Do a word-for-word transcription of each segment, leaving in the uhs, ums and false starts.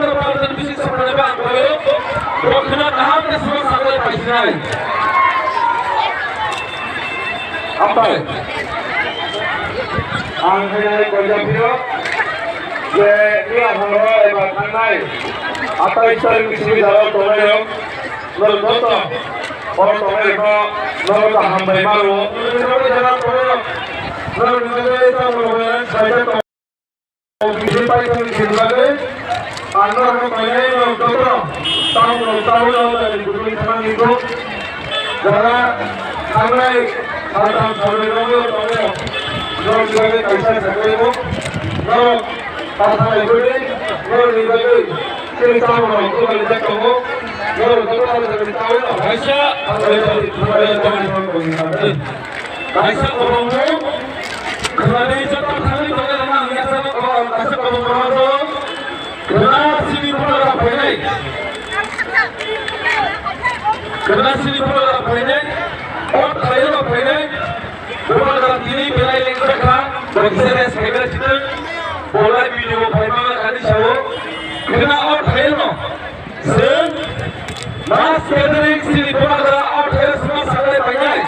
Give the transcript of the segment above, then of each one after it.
joto party bising sokmani ba ang koi. Bo khna kaham khe sima saklai paisinai. Ampai. Ang khainai koi japio. Je iya thangro eba thangnai. Atai sal bising jaro tonai. Norok joto, o tongnai rokno, norok kaham bai mano. Norok jora tongnai rok, norok ni bagwi tamo rok bai ang khlai jak tongo. Bini pai tongni sini bagwi, ang norok no painai norok joto, tamo rok, tamo rok, tamo rok, tamo rok, tamo rok, jora thangnai, saltham salbrwi rok tongo, norok ni bagwi kaisa sakhlai bo, norok ta thanglai bwdwi, norok ni bagwi. Kaisa, kaisa kwbangma, khwnani joto thangwi tongwi rwna ang yaksa no, kaisa kwbangma rwno. Khwna sini phunukra phainai. Khwna sini phunukra phainai. O thaio phainai. Bubagra tini belai lengjakha, bo kisa rest khaimani sitwng, bo lai video bo phaima kani sao, khwna o thairno, chwng mass gathering sini Bubagra o thairno sima saklai painai.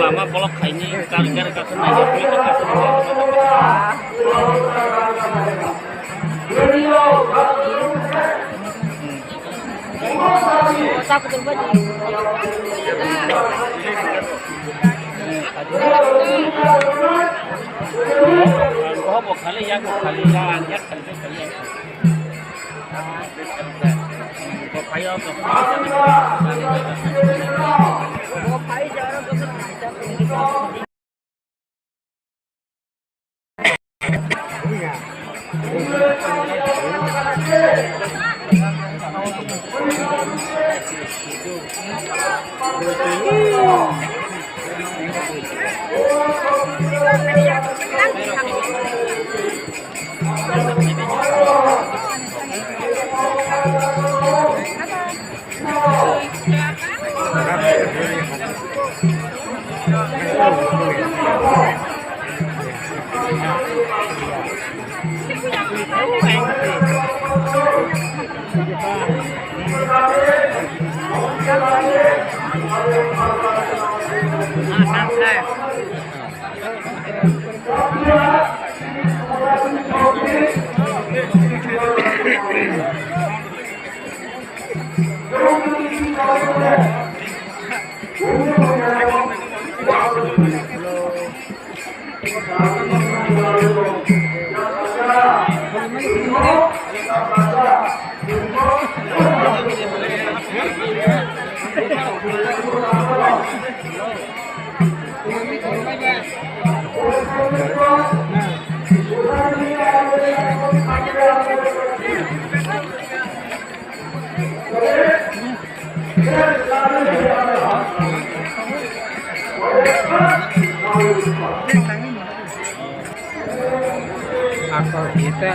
Lama block khaini, gari gari kasih nanya. Kita.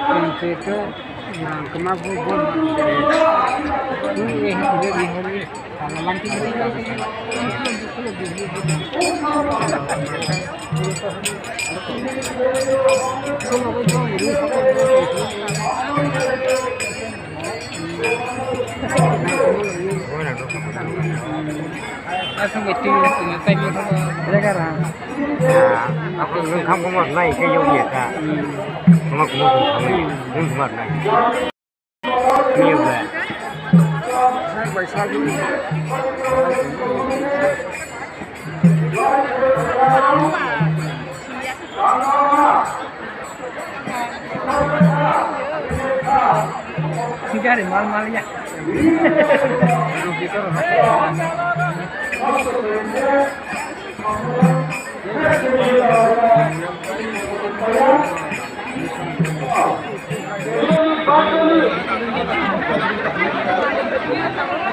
Ang khe khe, ang khe ma bo, bo, bo, Asal itu, itu, itu, itu. Jaga ra. Ya, aku nung kamu mah naik ke jauh ya, Kak. Hmm. Cuma aku mau sama, nung cuma naik. Iya, Kak. Gari mal mal ya.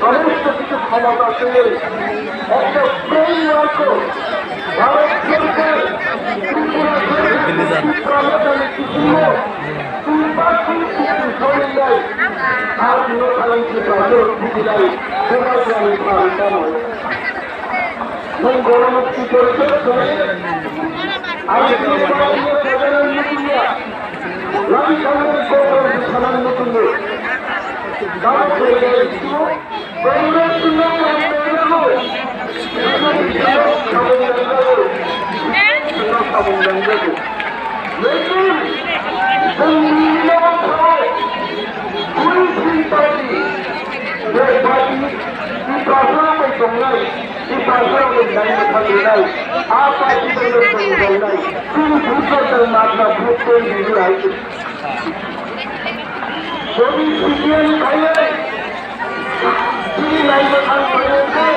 সমস্ত কিছু ক্ষমতা পেয়ে একটা প্রেম রাখো। ভারত সরকার ত্রিপুরা সরকার ত্রিপুরা সরকার কিছু লোক নির্বাচন চুক্তি করেন নাই। আর কোনো কারণ কি পাথর খুঁজে নাই। তোমার আমি পাল্টা নয়। Mung goromu kitor khe songwi, ang khe bangni sajanan muchungya, lami thangmani kokborok bwsana muchungo. Tamo khe khe Congress no ang khe no, samung nangjago, samung nangjago. Lekin, chwng nini nogo thangwi, Green Party, je party, Tiprasa bai tongnai, Tiprasa bai nai motha nai, a party bai no tongnai, chini future tang matna vote tei nini hai. Jodi C P M khainai, chini nai motha nai khe,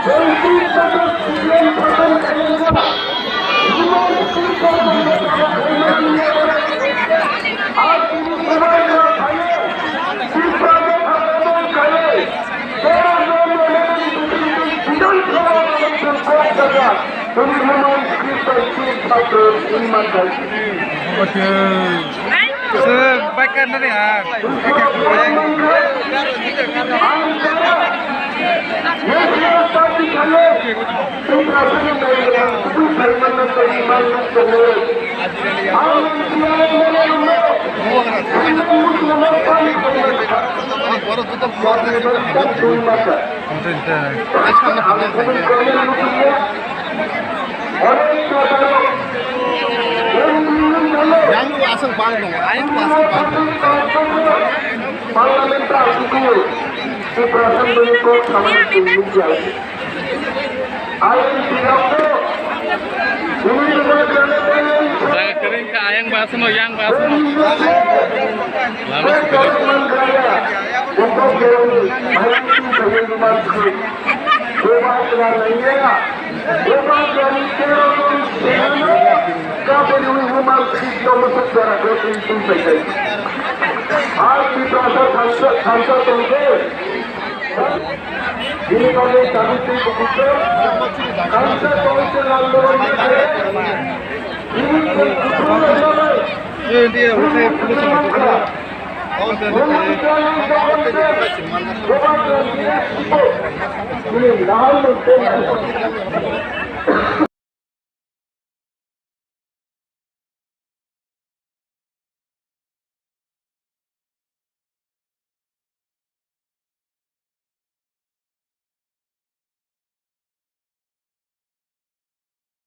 jodi chini future C P M khainai, Sir, baik kan tadi, ha? Yang lu asal bang dong, aing lu asal bang dong. Parliament ta asuk Tiprasa bini kok samani tungmung jai. Ayang tidak tu. Jaga kering ke ayang bahasa mau, yang bahasa mau. Lama sekali. Ar Tiprasa thansa, thansa tongkhe, bini bagwi Sabitri Bukhuto, thansa tongkhe Lal Mohan Bhante, bini tongkhe Bukhuto,